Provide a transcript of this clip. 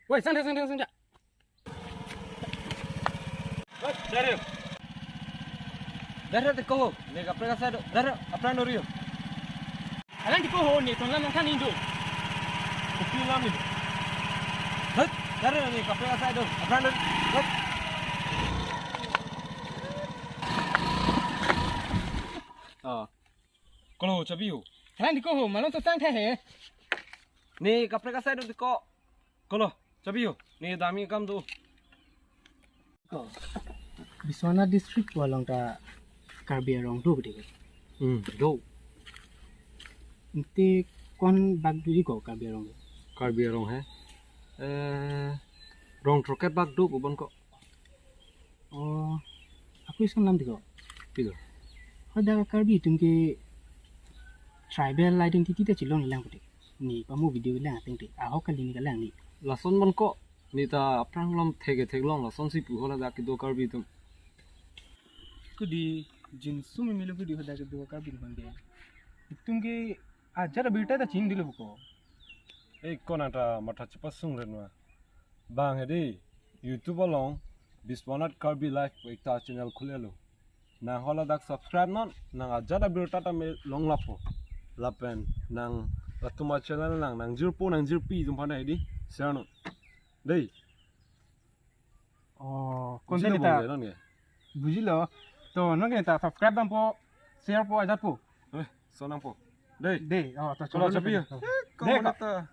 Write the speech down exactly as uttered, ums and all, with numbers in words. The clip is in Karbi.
Woi, sangtha, sangtha, sangtha. Woi, dari. Dari te ko, ne kaprek asai do. Dari, apran do rio. Alang tiko ho, ne ton lam nangthan indo. Kopi lam indo. Hei, dari ne kaprek asai do. Apran do. Hei. Oh. Kolo, chabi ho. Alang tiko ho, malom so sangtha he. Ne kaprek asai do tiko. Kolo, chabi ho. Ne dami kam do. Ko. Biswanath district pu along ta Karbi arong do gede. Hmm, do. Ante ko-an bak do ko Karbi arong do? Karbi arong he. Eh, rong throkkep bak do pu bon ko. Oh, ako iskon lam tiko. Tiko. Hadak Karbi atum ke tribal identity ta chelong ilang pute. Ne pamo video ilang ateng te. Ahok kali ne kalang ne. Lason bon ko. Ne ta aphrang lom thek theklong lason si pu ho ladak kedo Karbi atum. Kudi jinsu me melo kudi hadak kedo Karbi atum ke. Itum ke ajat abirta ta chinidunlo ko. Ei, ko nang ta matha chepasung renma. Bang hedi, YouTube along Biswanath Karbi Live pu ekta channel khulelo. Nang hala dak subscribe non, nang ajat abirta ta me long lapo. Lapen nang latum achannel nang, nang jirpo, nang jirpi atum aphan hedi share non. Dei. Oh, bujilo konten ta bang, non ke? Bujilo. To, non ke ta subscribe dampo, share po, ajat po. Eh, so nangpo. Dei. Dei, oh, to, kolo, cholo chabi lo. Eh, dei, ko ko- ta.